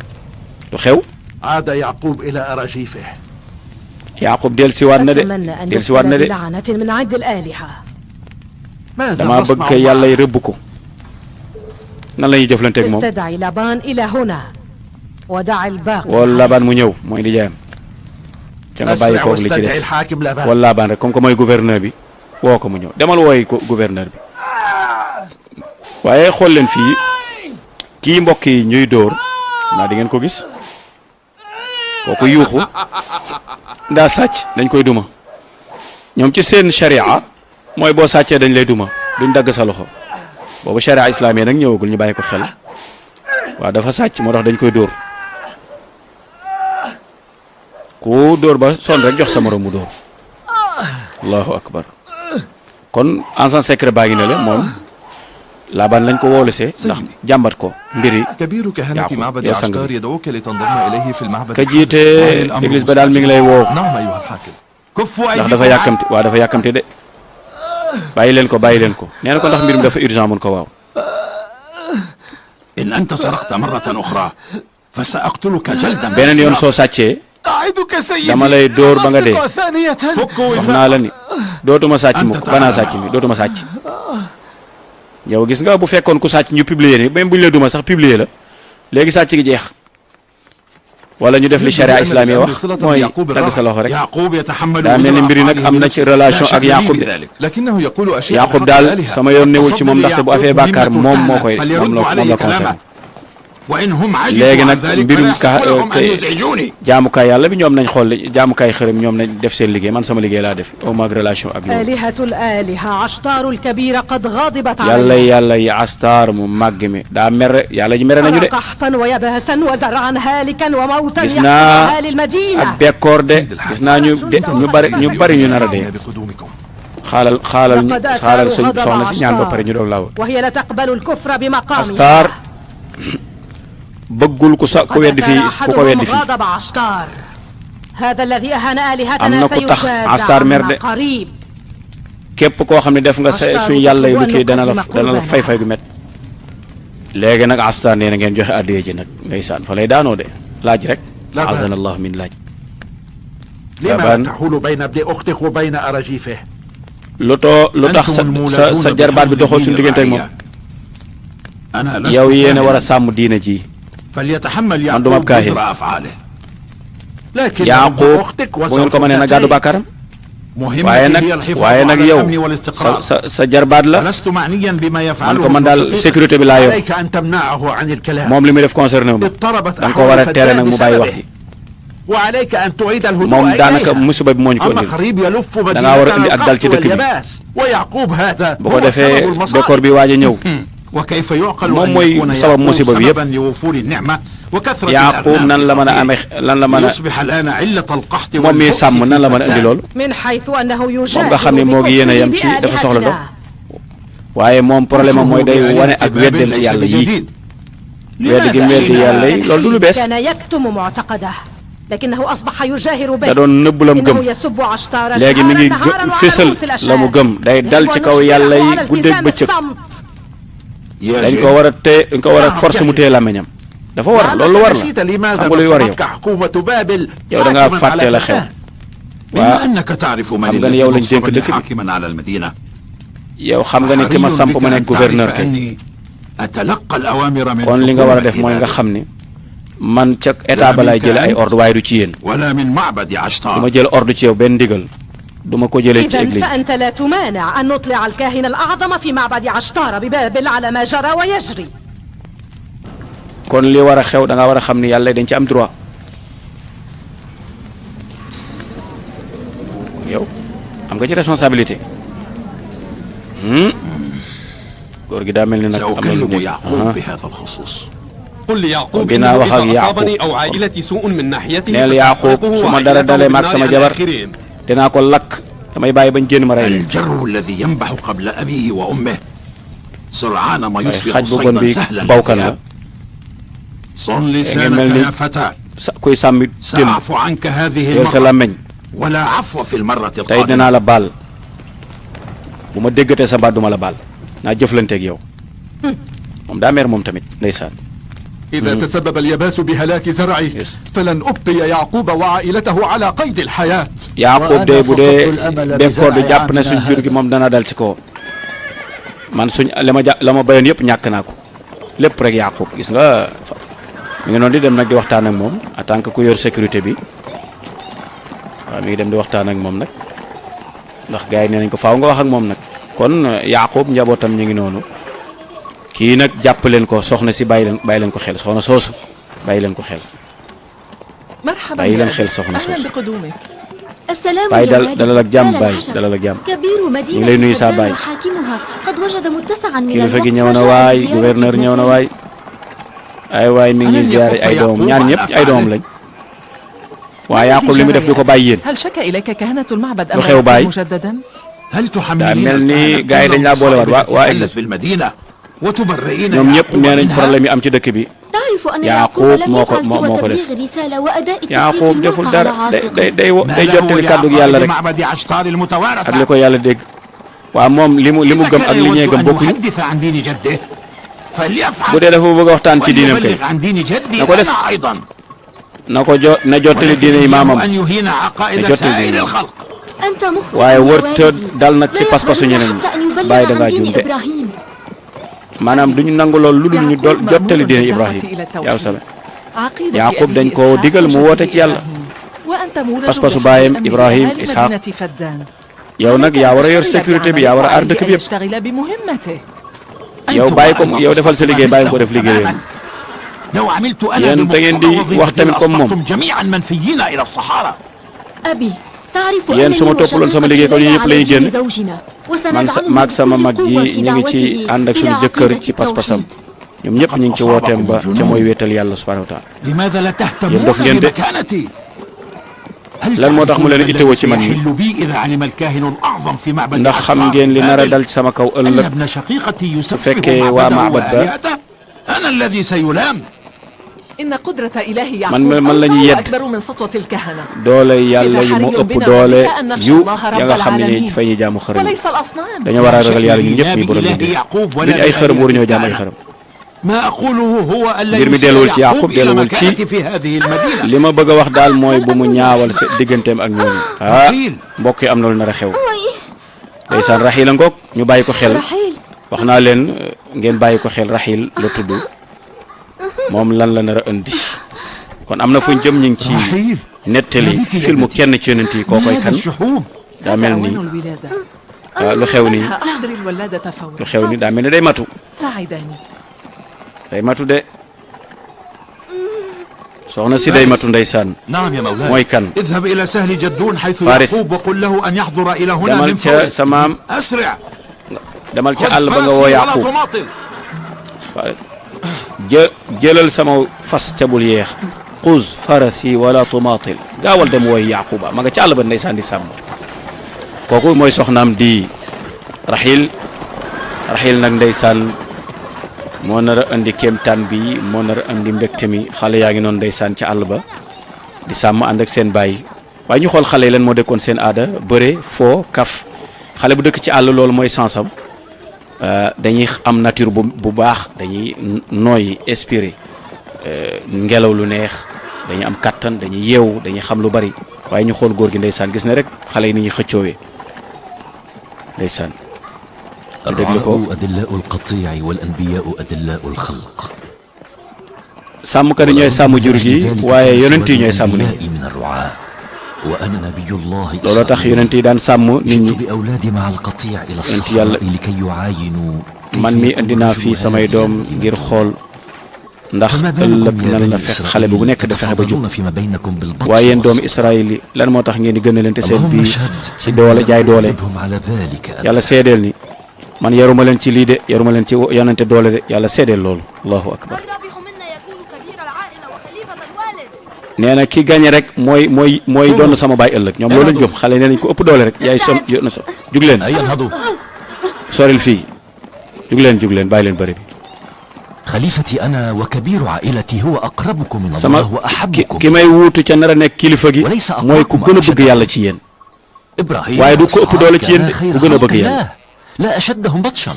du xew Yaaqub del siwaat na de dama bëgg yàlla y rëbb ko nan la ñuy jëflanteeg moom استدعي لابان إلى هنا ودع الباقي wala Laban mu ñëw mooy di jaayam ca nga bàyyi koog li ci des wala Laban rek comme que mooy gouverneur bi woo ko mu ñëw demal wooy ko gouverneur bi waaye xool leen fii kii mbokk yi ñuy dóor naa di ngeen ko gis kooku yuuxu ndaa sàcc dañ koy duma ñoom ci seen sharia mooy boo sàccee dañ lay duma duñ dagg sa loxo boobu sharia islamique nag ñëwagul ñu bàyyi ko xel waaw dafa sàcc moo tax dañ koy dóor ku dóor ba son rek jox sa morom mu dóor allahu akbar kon agent secret baa ngi ne la moom Laban lañ ko woolusee ndax jàmbat ko mbiri كبير كهنة معبد عشتار يدعوك لتنضم إليه في المعبد ka jiite église ba daal mi ngi lay woo نعم أيها الحاكم ndax dafa yàkkamti waaw dafa yàkkamti de bàyyi leen ko nee na ko ndax mbir mi dafa urgent mun ko waaw إن أنت سرقت مرة أخرى فسأقتلك جلدا beneen yoon soo sàccee أعدك سيدي dama lay dóor ba nga dee أصدق ثانية wax naa la ni dootuma sàcc mukk banaa sàcc mi dootuma sàcc yow gis nga bu fekkoon ku sàcc ñu publier ni même bu ñu la duma sax publier la léegi sàcc gi jeex wala ñu def li charia islamique wax mooy dagg sa loxo rek daa mel ni mbir yi nag am na ci relation ak Yaqub de لكنه يقول أشياء Yaqub daal sama yoon newul ci moom ndaxte bu afee bàkkaar moom moo koy moom la concerné léegi nag mbirum jaamukaay yàlla bi ñoom nañ xool jaamukaay xërëm ñoom nañ def seen liggéey man sama liggéey laa def au mag relation ak ñoom آلهة الآلهة عشتار الكبيرة قد غاضبت yàlla yi Astar mu màgg mi daa mere yàlla ji mere nañu de قحطا ويبهسا وزرعا هالكا وموتا gis يحصى naa أهالي المدينة ak bekkoor de gis naa ñu bari ñu nar a dee xaalal suñ soxna si ñaan ba pare ñu doog laa وهي لا تقبل الكفر بمقامها Astar bëggul ku weddi fii ku ko weddi fii غضب عشتار هذا الذي أهان am آلهتنا na ku tax سيجازى Astar mer de عما قريب képp koo xam ne def nga suñ yàlla yi lu kii dana la fay gu met léegi nag Astar nee na ngeen joxe addiya ji nag ndeysaan fa lay daanoo de laaj rek azana allah min laaj لما تحول بين ابن أختك وبين أراجيفه lu tax sa jarbaat bi doxoo suñu diggante ak moom yow yéen a war a sàmm diina ji فليتحمل man du ma ab kaahin وزر أفعاله لكن Yaqub أختك bu ngeen ko mënee nag gàddu bàkkaaram waaye nag yow sa jarbaat la لست معنيا بما man يفعله ko man daal sécurité bi laa yor عليك أن تمنعه عن الكلام moom li muy def concerné wu ma اضطربت da nga ko war a tere nag mu bàyyi wax ji وعليك أن تعيد الهدوء moom daanaka إليها musiba bi moo ñu ko أما indil خريب يلف da ngaa war a indi ak dal ci مدينة dëkk bi واليباس ويعقوب هذا bu ko هو defee سبب المصائب décor bi waaj a ñëw وكيف يعقل moom أن mooy يكون sabab يعقوب musiba bi yëpp سببا لوفور النعمة وكثرة Yaqub nan la mën a amee lan la mën a يصبح الآن علة القحط moom mi sàmm nan la mën a indi loolu من حيث أنه moom nga xam ne يجاهر moo ngi yéen a yem ci dafa soxla doon waaye moom problème am mooy day wane ak weddel yàlla yi weddi gi mu weddi yàlla yi loolu du lu bees كان يكتم معتقده لكنه أصبح يجاهر به da doon nëbb la mu gëm إنه يسب عشتار léegi mi ngi نهارا وعلى fésal رؤوس الأشهاد. la mu gëm day dal ci kaw yàlla yi على guddeeg التزام bëccëg الصمت. dañ ko war a tee dañ ko war a force mu téye làmmiñam dafa war loolu war la نسيت xam لماذا nga luy war yow نصبتك حكومة بابل yow da ngaa حاكما على fàtte la xew فتاة بما أنك تعرف من xam nga ni الذي yow lañ dénk نصبني dëkk bi حاكما على المدينة yow xam nga ni ki ma samp ma nekk gouverneur kay أني أتلقى الأوامر من kon li nga war a def mooy nga حكومة xam ni man ca état ba laay jële ay ordre waaye du ci yéen ولا من معبد du ma عشتار jël ordre ci yow benn ndigal du ma ko jëlee ci إذن église فأنت لا تمانع أن نطلع الكاهن الأعظم في معبد عشتار ببابل على ما جرى ويجري kon li war a xew da nga war a xam ni yàlla dañ ci am droit yow am nga ci responsabilité góor gi daa mel ni nag am na lu سأكلم nekk يعقوب بهذا الخصوص قل ليعقوب بنا إنه وخاق إذا يعقوب. أصابني أو عائلتي سوء من ناحيته neel Yaqub فسأحرقه su ma dara وعائلته dalee maag بالنار sama إلى jabar آخرهم. dinaa ko lakk damay bàyyi bañ génn ma rey leen الجر الذي ينبح قبل أبيه وأمه سرعان ما waaye يصبح xaj bu bon صيدا bi سهلا bawkan la للذئاب. صن mel لسانك ni يا فتاة kuy sàmmi démb سأعفو عنك هذه yor sa المرة làmmeñ ولا عفو في المرة tey القادمة dinaa la baal bu ma déggatee sa baat duma la baal naa jëflanteeg yow moom daa mer moom tamit ndeysaan إذا تسبب اليباس بهلاك زرعي فلن أبقي يعقوب وعائلته على قيد الحياة Yaqub de bu dee bekkoor du jàpp na suñ jur gi moom dana dal ci kaw man suñ la ma bayoon yëpp ñàkk naa ko lépp rek Yaqub gis nga mi ngi noonu di dem nag di waxtaan ak moom en tant que ku yor sécurité bi waaw mi ngi dem di waxtaan ak moom nag ndax gars yi nee nañ ko faaw nga wax ak moom nag kon Yaqub njabootam ñu ngi noonu kii nag jàpp leen ko soxna si bàyyi leen ko xel soxna soosu bàyyi leen ko xel bàyyi leen xel soxna soosu baay dalal ak jàmm baay dalal ak jàmm ñu ngi lay nuyu saa baay kilifa gi ñëw na waay gouverneur ñëw na waay ay waay mi ngi ziyaare ay doomam ñaar ñëpp ay doomam lañ waaye Yaqub li mu def du ko bàyyi yéen lu xew baay daa mel ni gars yi dañ laa boolewaat waa église ñoom ñëpp nee nañ problème yi am ci dëkk bi Yaqub moo ko def Yaqub deful dara day jottali kàddu gi yàlla rek ak li ko yàlla dégg waaw moom li mu gëm ak li ñee gëm bokkuñu bu dee dafa bëgg a waxtaan ci diinam kay na ko def na jottali diine yi maamam na jottali diine waaye wërta dal nag ci pas-pasu ñeneen ñi bàyyi da ngaa juum de maanaam duñu nangu lool lu dul ñu jottali diine Ibrahim yaa sabe Yaqub dañ ko digal mu woote ci yàlla pas-pasu baayam Ibrahim Ishaq yow nag yaa war a yor sécurité bi yaa war a aar dëkk bi yëpp yow bàyyi ko yow defal sa liggéey bàyyi ko def liggéeyam yéen da ngeen di wax tamit comme moom yéen su ma toppaloon sama liggéey kon yëpp lay génn man maag sama mag ji ñu ngi ci ànd ak suñu jëkkër ci pas-pasam ñoom ñëpp ñu ngi ci wooteem ba ca mooy wéetal yàlla subhanahu wa taala yéen dof ngeen de lan moo tax mu leen itteewoo ci man ñi ndax xam ngeen li nar a dal ci sama kaw ëllëg su fekkee waa maabad ba man la ñuy yedd doole yàlla yu mu ëpp doole yu ya nga xam ne ni fay ñu jaamu xërëm dañoo war a ragal yàlla ñun ñëpp ñu borom bi nit ay xërëm waru ñoo jaam ay xërëm mbir mi delluwul ci Yaqub delluwul ci li ma bëgg a wax daal mooy bu mu ñaawal sa digganteem ak ñooñu mbokk yi am na lu nar a xew ndeysaan Raxiil a ngoog ñu bàyyi ko xel wax naa leen ngeen bàyyi ko xel Raxiil la tudd moom lan la nar a indi kon am na fuñ jëm ñu ngi ci nettali filmu kenn ci yonent yi kookoy kan daa mel ni lu xew ni daa mel ni day matu de soxna si day matu ndeysaan mooy kan Faris demal ca sa maam demal ca àll ba nga woo Yaqub Faris jëlal sama fas ca bul yeex xuz farasi wala tumatil gaawal dem wooy Yaquba ma nga ca àll ba ndeysaan di sàmm kooku mooy soxnaam di Raxiil nag ndeysaan moo nar a andi kéemtaan bi moo nar a andi mbégte mi xale yaa ngi noonu ndeysaan ca àll ba di sàmm ànd ak seen baay waaye ñu xool xale yi lan moo dekkoon seen aada bëre foo kaf xale bu dëkk ci àll loolu mooy sansam dañuy am nature bu baax dañuy nooy inspiré ngelaw lu neex dañuy am kattan dañuy yeewu dañuy xam lu bari waaye ñu xool góor gi ndeysaan gis na rek xale yi ni ñuy xëccoowee ndeysaan déglu ko sàmmkat yi ñooy sàmm jur gi waaye yonent yi ñooy sàmm nit ñi looloo tax yonent yi daan sàmm nit ñi yonent yàlla man mi indi naa fii samay doom ngir xool ndax ëllëg nan la fekk xale bu nekk da fexe ba jub waaye yéen doomu Israël yi lan moo tax ngeen di gën a leen te seen biir ci doole jaay doole yàlla seedeel ni man yaruma leen ci lii de yaruma leen ci yonente doole de yàlla seedeel loolu allahu akbar nee na ki gañe rek mooy doon sama baay ëllëg ñoom loolu lañ gëm xale nee nañ ko ëpp doole rek yaay jug leen soril fii jug leen bàyyi leen bëri bi خليفتي أنا وكبير عائلتي هو أقربكم من sama الله وأحبكم ki may wuutu ca nar a nekk kilifa gi mooy ku gën a bëgg yàlla ci yéen waaye du ko ëpp doole ci yéen ku gën a bëgg yàlla لا أشدهم بطشا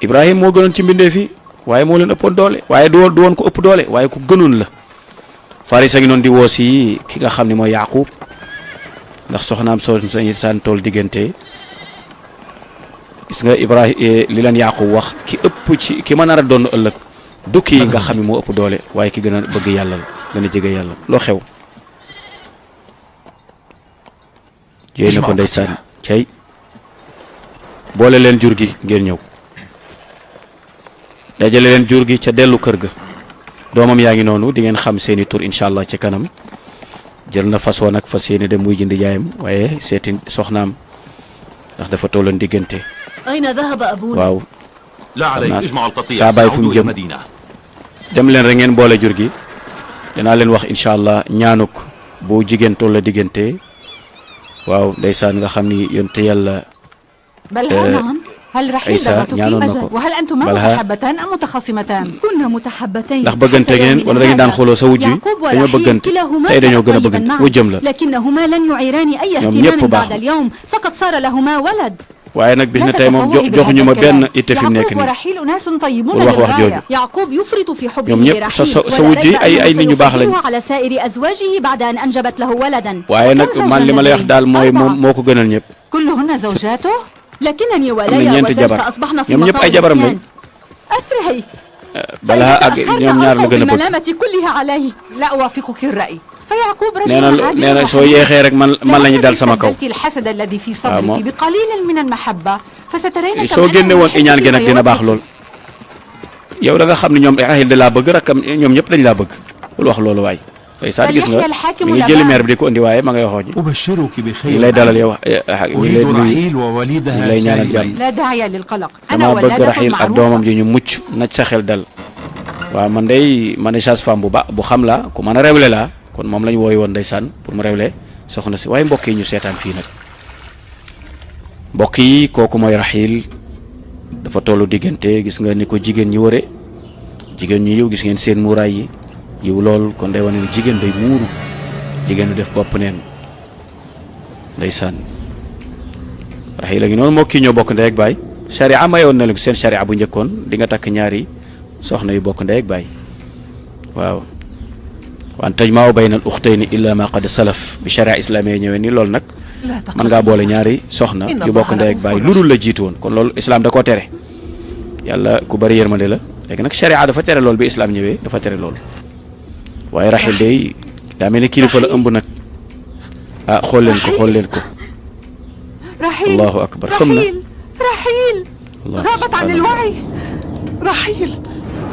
Ibrahim moo gënoon ci mbindee fi waaye moo leen ëppoon doole waaye du woon ko ëpp doole waaye ku gënoon la Faris a ngi noonu di woo si ki nga xam ne mooy Yaqub ndax soxnaam soo sañ saan tool diggante gis nga Ibrahim li leen Yaqub wax ki ëpp ci ki ma nar a doon ëllëg du kii nga xam ne moo ëpp doole waaye ki gën a bëgg yàlla la gën a jege yàlla loo xew jooy na ko ndeysaan cay boole leen jur gi ngeen ñëw dajale leen jur gi ca dellu kër ga doomam yaa ngi noonu di ngeen xam seeni tur incha allah ci kanam jël na façon nag fas yéene dem muy jëndi jaayam waaye seeti soxnaam ndax dafa tolloon diggante waaw saa bàyyi fu mu jëm dem leen rek ngeen boole jur gi dinaa leen wax incha allah ñaanuk bu jigéen toll la diggante waaw ndeysaan nga xam ni yonte yàlla هل رحيل ضغطك أجل وهل أنتما متحبتان أم متخاصمتان؟ كنا متحبتين ndax bëggante ngeen wala da ngeen daan xooloo sa wujj dañoo bëggante tey dañoo gën a bëggante wujjam la لكنهما لن يعيران أي اهتمام بعد اليوم فقد صار لهما ولد waaye nag bis na tey moom joxuñu ma benn itte fi mu nekk nii bul wax wax jooju يعقوب يفرط في حبه ñoom ñëpp sa wujj yi ay nit ñu baax lañ على سائر أزواجه بعد أن أنجبت له ولدا waaye nag man li ma lay wax daal mooy moom moo ko gënal ñëpp كلهن زوجاته لكنني ولايا وزيف أصبحنا في مطار أسرعي بلها ñoom ñaar la gën a bëgg الملامة كلها عليه لا أوافقك الرأي فيعقوب رجل عادي nee na soo yeexee rek man lañu dal sama kaw الحسد الذي في صدرك بقليل من المحبة فسترين soo génne woon iñaan gi nag dina baax lool yow da nga xam ne ñoom Rahil da laa bëgg rakam ñoom ñëpp dañ laa bëgg bul wax loolu waay ndeysaan gis nga mi ngi jëli meer bi di ko indi waaye ma ngay waxoo ji ñu lay dalal yow ñu lay nuyu ñu lay ñaanal jàmm dama bëgg Rahil ak doomam ji ñu mucc naj sa xel dal waaw man day man de sage-femme bu xam la ku mën a rewle laa kon moom la ñu wooy woon ndeysaan pour mu rewle soxna si waaye mbokk yi ñu seetaan fii nag mbokk yi kooku mooy Rahil dafa tollu diggante gis nga ni ko jigéen ñi wëre jigéen ñi yiw gis ngeen seen muuraay yi yiw lool kon day wane ni jigéen day muuru jigéen du def bopp neen ndeysaan Rahil a ngi noonu moo kii ñoo bokk ndey ak baay sharia mayoon na leen seen sharia bu njëkkoon di nga takk ñaari soxna yu bokk ndey ak baay waaw wa an tajma'u bayna al ukhtayni illa ma qad salaf bi sharia islamiyya ñëwee ni loolu nag mën ngaa boole ñaari soxna yu bokk ndey ak baay lu dul la jiitu woon kon loolu islam da koo tere yàlla ku bari yërmande la léegi nag sharia dafa tere loolu bi islam ñëwee dafa tere loolu waaye Rahil day daa mel ni kilifa la ëmb nag ah xool leen ko allahu akbar xam na رحيل غابت عن الوعي رحيل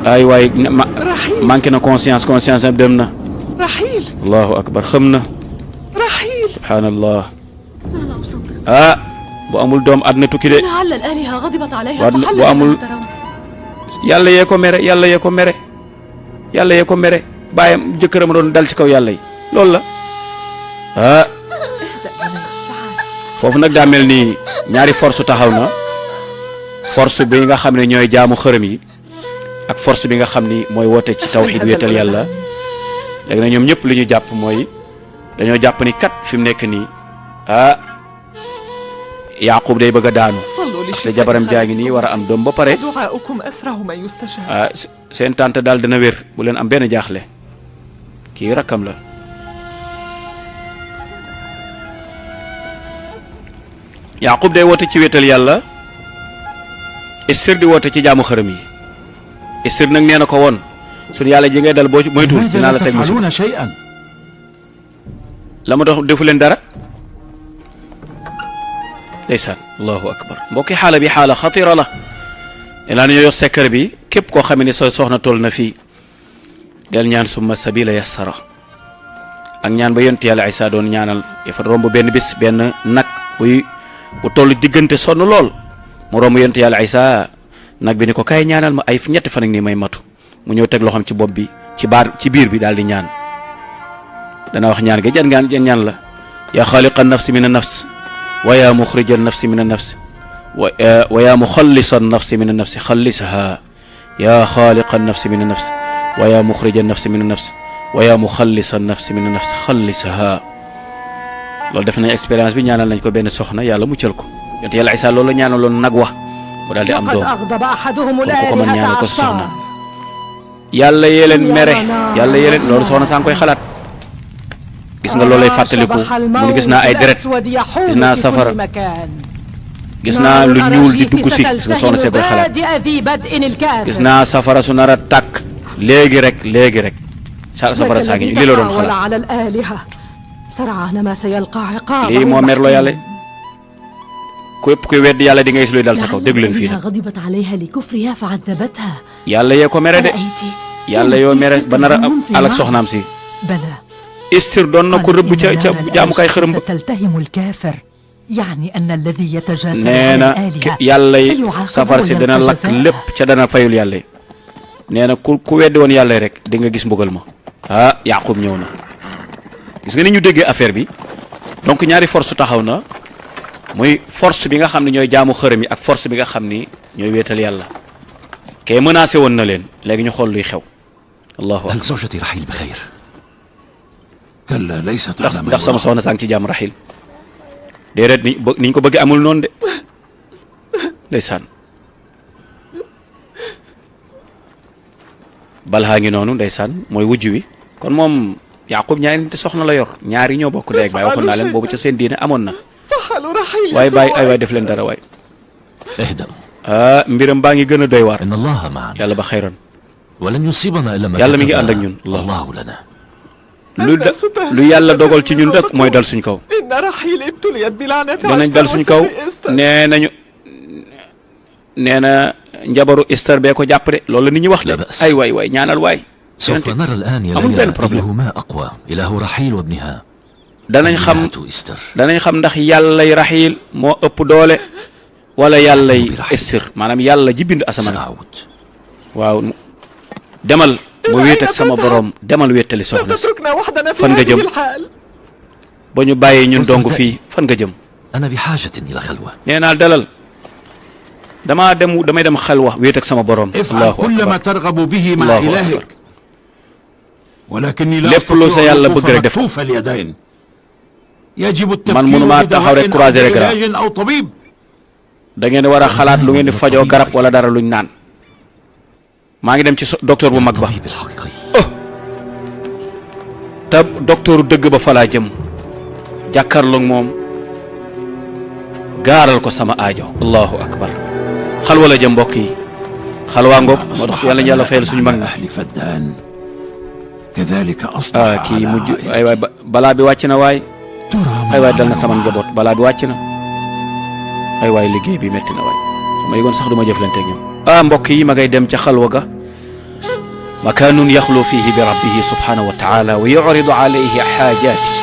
ay waay manqué na conscience am dem na رحيل allahu akbar xam na رحيل subhanallah ah bu amul doom àdduna tukki de لعل الآلهة غضبت عليها bu amul yàlla yee ko mere baayam jëkkëram doon dal ci kaw yàlla yi loolu la ah foofu nag daa mel ni ñaari force taxaw na force bi nga xam ne ñooy jaamu xërëm yi ak force bi nga xam ni mooy woote ci tawxiid wéetal yàlla léegi nag ñoom ñëpp li ñu jàpp mooy dañoo jàpp ni kat fi mu nekk nii ah Yaqub day bëgg a daanu te jabaram jaa ngi nii war a am doom ba pare ah seen tante daal dina wér bu leen am benn jaaxle kii rakkam la Yaqub day woote ci wéetal yàlla Esther di woote ci jaamu xërëm yi Esther nag nee na ko woon suñu yàlla ji ngay dal boo moytuwul dinaa la teg musiba la ma dox defu leen dara ndeysaan allahu akbar mbokki xaala bi xaala xatira la ne laa nañoo yor secret bi képp koo xam ne sa soxna toll na fii del ñaan summa sabila yassara ak ñaan ba yonent yàlla Isa doon ñaanal dafa romb benn bis benn nag bu toll diggante sonn lool mu romb yonent yàlla Isa nag bi ni ko kaay ñaanal ma ay ñetti fan ak nii may matu mu ñëw teg loxoom ci bopp bi ci biir bi daal di ñaan dana wax ñaan ga jan ñaan la yaa xaaliqa nafsi min an-nafs wa yaa muxrija an-nafsi min an-nafs wa yaa muxallisa an-nafsi min an-nafsi xallisha yaa xaaliqa an-nafsi min an-nafs wa yaa muxrija an-nafsi min an-nafs wa yaa muxallisa an-nafsi min an-nafs xallisha loolu def nañ expérience bi ñaanal nañ ko benn soxna yàlla muccal ko yonent yàlla Isa loolu la ñaanaloon nag wa mu daal di am doom kon ku ko mën ñaanal ko soxna yàlla yee leen mere yàlla yee leen loolu soxna saa ngi koy xalaat gis nga loolay fàttaliku mu ne gis naa ay deret gis naa safara gis naa lu ñuul di dugg si gis nga soxna see koy xalaat gis naa safara su nar a tàkk léegi rek safara saa ngi li la doon xalaat lii moo merloo yàlla képp kuy weddi yàlla di ngay gis luy dal sa kaw déglu leen fii nag yàlla yee ko mere de yàlla yoo mere ba nar a alak soxnaam si Istir doon na ko rëbb ca jaamukaay xërëm ba nee na yàlla yi safar si dana lakk lépp ca dana fayul yàlla yi nee na ku weddi woon yàlla rek di nga gis mbugal ma ah Yaqub ñëw na gis nga ni ñu déggee affaire bi donc ñaari force taxaw na muy force bi nga xam ne ñooy jaamu xërëm yi ak force bi nga xam ni ñooy wéetal yàlla kay menacé woon na leen léegi ñu xool luy xew allahu akbar هل زوجتي رحيل بخير؟ كلا ليست على ما ndax sama soxna sang ci jàmm Rahil déedéet niñ ko bëgg amul noonu de ndeysaan balhaa ngi noonu ndeysaan mooy wujj wi kon moom Yaqub ñaari nit soxna la yor ñaari ñoo bokk ndey ak baay waxoon naa leen boobu ca seen diine amoon na waaye bàyyi ay waay def leen dara waay ah mbiram baa ngi gën a doy waar yàlla ba xayran yàlla mi ngi ànd ak ñun lu yàlla dogal ci ñun rek mooy dal suñ kaw danañ dal suñ kaw nee na njabaru Esther bee ko jàpp de loolu la nit ñi wax de ay waay ñaanal waay سوف نرى الآن يا ليلى أيهما أقوى إله رحيل وابنها danañ xam ndax yàllay Rahil moo ëpp doole wala yàllay Esther maanaam yàlla ji bind asamaan waaw demal ma wéet ak sama borom demal wéetali soxna si fan nga jëm ba ñu bàyyee ñun dong fii fan nga jëm nee naa dalal damay dem xalwa wéet ak sama borom allahu akbar lépp lu sa yàlla bëgg rek def ko man mënumaa taxaw rek croiser rek garab da ngeen war a xalaat lu ngeen di fajoo garab wala dara luñ naan maa ngi dem ci docteur bu mag ba te docteur dëgg ba fa laa jëm jàkkaarloog moom gaaral ko sama aajo allahu akbar xalwa la jëm mbokk yi xalwaa ngoog moo tax yàlla ñu yàlla fayal suñu mag ñi kii mujj ay waay balaa bi wàcc na waay ay waay dal na sama njaboot balaa bi wàcc na ay waay liggéey bi metti na waay su ma yëgoon sax du ma jëflante ak ñoom mbokk yi ma ngay dem ca xalwa ga makaanun yaxlu fihi bi rabbihi subhanahu wa taala wa yuridu alayhi xaajaati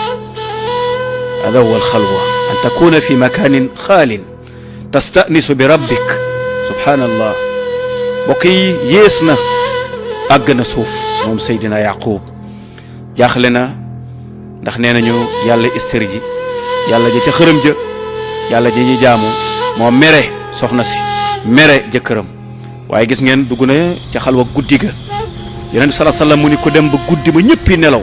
hada huwa alxalwa an takuna fi makanin xaalin tastanisu bi rabbik subhanallah mbokk yi yées na àgg na suuf moom Seydina Yaqub jaaxle na ndax nee nañu yàlla Esther ji yàlla ji ca xërëm ja yàlla ji ñu jaamu moo mere soxna si mere jëkkëram waaye gis ngeen dugg na ca xalwa guddi ga Yonent bi sallallahu alayhi wasallam mu ni ko dem ba guddi ba ñëppi nelaw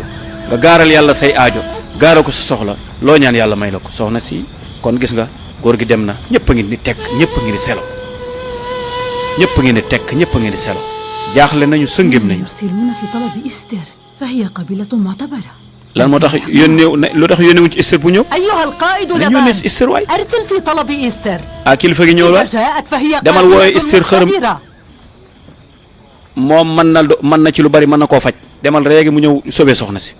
nga gaaral yàlla say aajo gaaral ko sa soxla loo ñaan yàlla may la ko soxna si kon gis nga góor gi dem na ñëpp a ngi ni tekk ñëpp a ngi ni selo ñëpp a ngi ni tekk ñëpp a ngi ni selo jaaxle nañu sëngem nañu lan moo tax yónnee lu tax yónnee wuñ ci Esther bu ñëw nañ yónnee ci Esther waay kilifa gi ñëw waay demal wooye Esther xërëm moom mën na ci lu bari mën na koo faj demal léegi mu ñëw sobee soxna si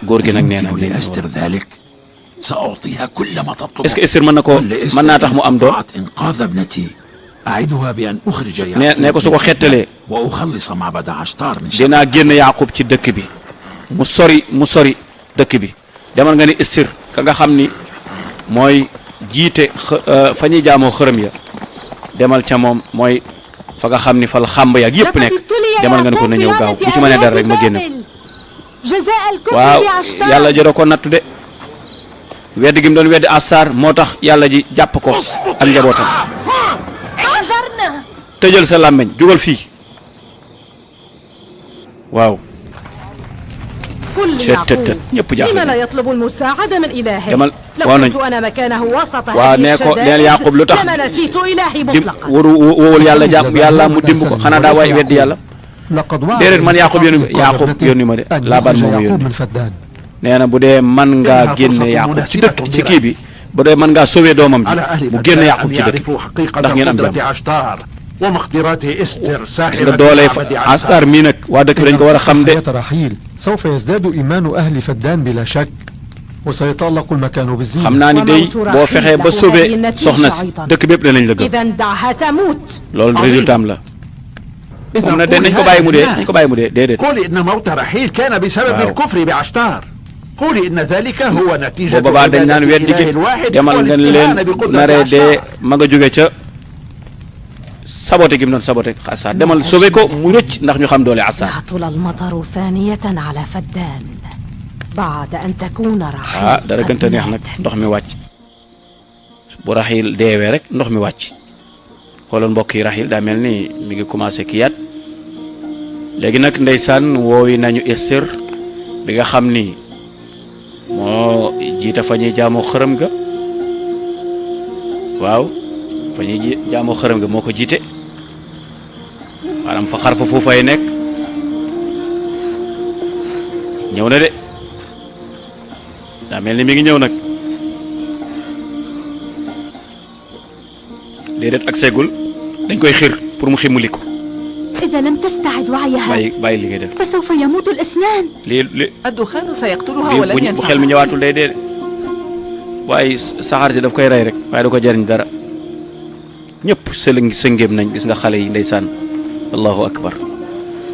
góor gi nag nee na est-ce que Esther mën na koo mën naa tax mu am doom nee ko su ko xettalee dinaa génn Yaqub ci dëkk bi mu sori dëkk bi demal nga ni Esther ka nga xam ni mooy jiite fa ñuy jaamoo xërëm ya demal ca moom mooy fa nga xam ni fa la xàmb yaag yëpp nekk demal nga ni ko na ñëw gaaw bu ci mënee dara rek ma génn ko waaw yàlla joro ko nattu de wedd gi mu doon weddi Asar moo tax yàlla ji jàpp ko ak njabootam tëjal sa làmmeñ jugal fii waaw ñëpp jaaxle demal waaw nañ waaw nee ko neel Yaqub lu tax wowul yàlla jàpp yàlla mu dimb ko xanaa daa waay weddi yàlla déedéet man Yaqub yónni ma de Laabaan moo ma yónni nee na bu dee man ngaa génne Yaqub ci dëkk ci kii bi bu dee mën ngaa sauver doomam ji mu génn Yaqub ci dëkk ndax ngeen am jàmm nga doole Astar mii nag waa dëkk bi dañ ko war a xam de رحيل سوف يزداد إيمان أهل فدان بلا شك وسيتألق المكان بالزينة xam naa ni day boo fexee ba sauver soxna si dëkk bépp danañ la gëm loolu résultat am la moom na de nañ ko bàyyi mu dee nañ ko bàyyi mu dee déedéet قولي إن موت رحيل كان بسبب الكفر بعشتار قولي إن ذلك هو نتيجة boobaa dañ naan weddi gi demal nga leen naree dee ma nga jóge ca saboté gi mu doon saboté Astar demal sauver ko mu rëcc ndax ñu xam doole Astar يهطل المطر ثانية على فدان بعد أن تكون رحيل dara gënta neex nag ndox mi wàcc bu Raxiil deewee rek ndox mi wàcc xoolal mbokk yi Raxiil daa mel ni mi ngi commencé kiyaat léegi nag ndeysaan woowi nañu Ester bi nga xam ni moo jiite fa ñuy jaamoo xërëm ga waaw fa ñuy jaamoo xërëm ga moo ko jiite maanaam fa xar fa foofay nekk ñëw na de daa mel ni mi ngi ñëw nag déedéet ak seegul dañ koy xir pour mu ximuli ko إذا لم تستعد وعيها bàyyi li ngay def فسوف يموت الاثنان الدخان سيقتلها ولن bu ينفع xel mi ñëwaatul day dee waaye saxaar ji daf koy rey rek waaye du ko jariñ dara ñëpp sëngéem nañ gis nga xale yi ndeysaan allahu akbar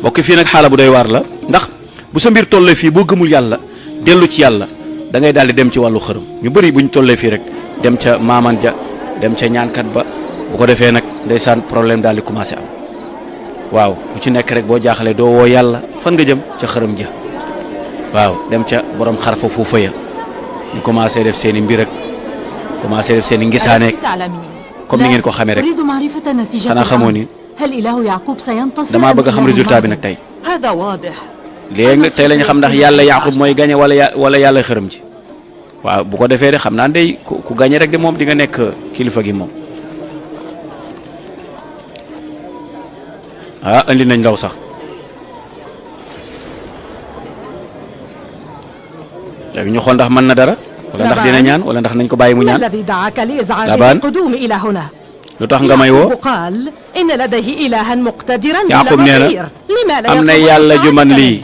bokk fii nag xaala bu doy waar la ndax bu sa mbir tollee fii boo gëmul yàlla dellu ci yàlla da ngay daal di dem ci wàllu xërëm ñu bëri bu ñu tollee fii rek dem ca maaman ja dem ca ñaankat ba bu ko defee nag ndeysaan problème daal di commencé am waaw ku ci nekk rek boo jaaxalee doo woo yàlla fan nga jëm ca xërëm ja waaw dem ca borom xarfa foofa ya ñu commencé def seen i mbir ak commencé def seen i ngisaaneek comme ni ngeen ko xamee rek xanaa xamoo ni damaa bëgg a xam résultat bi nag tey هذا واضح léegi nag tey la ñu xam ndax yàlla Yaqub mooy gañe wala yàlla xërëm ji waaw bu ko defee de xam naa day ku gañe rek de moom di nga nekk kilifa gi moom andi nañ ndaw sax léegi ñu xool ndax mën na dara wala ndax dina ñaan wala ndax nañ ko bàyyi mu ñaan Labaan lu tax nga may woo Yaqub nee na am na yàlla ju man lii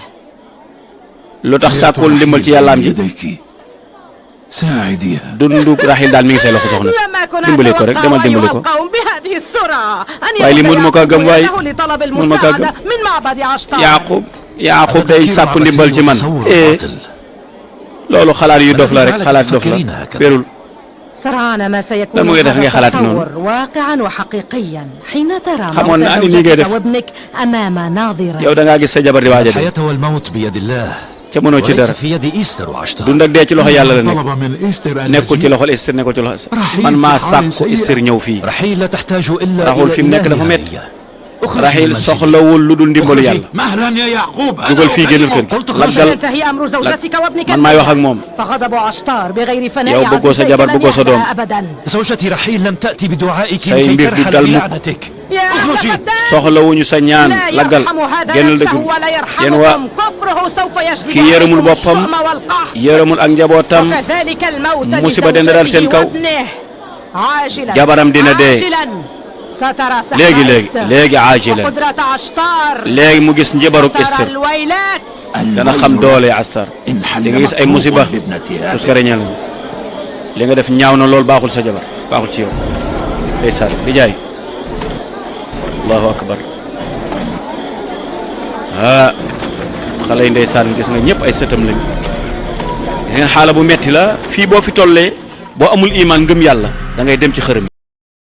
lu tax sàkkul ndimbal ci yàllaam ji dunduk Raxiil daal mi ngi say loxo soxna dimbali ko rek demal dimbali ko waaye lii mënu ma kaa gëm waaye mënu ma kaa gëm Yaqub day sàkku ndimbal ci man loolu xalaat yu dof la rek xalaat dof la wérul lan mu ngi def ngay xalaat noonu xamoon naa ni nii ngay def yow da ngaa gis sa jabar di waaj a dee ca mënoo ci dara dund ak dee ci loxo yàlla la nekk nekkul ci loxol Ester nekkul ci loxo man maa sàkku Ester ñëw fii Raxiil fi mu nekk dafa métti Raxiil soxlawul lu dul ndimbalu yàlla dugal fii génnal kër gi laggal man maay wax ak moom yow bëggoo sa jabar bëggoo sa doom say mbir du dal mukk soxlawuñu sa ñaan laggal génnal dëgg yéen waa ki yërëmul boppam yërëmul ak njabootam musiba dina dal seen kaw jabaram dina dee léegi aajilan léegi mu gis njabaruk Ester dana xam doole Astar di nga gis ay musiba tuskare ñeel na li nga def ñaaw na lool baaxul sa jabar baaxul ci yow ndeysaan di jaay allahu akbar xale yi ndeysaan gis nga ñëpp ay sëtam lañ gis ngeen xaala bu metti la fii boo fi tollee boo amul iman ngëm yàlla da ngay dem ci xërëm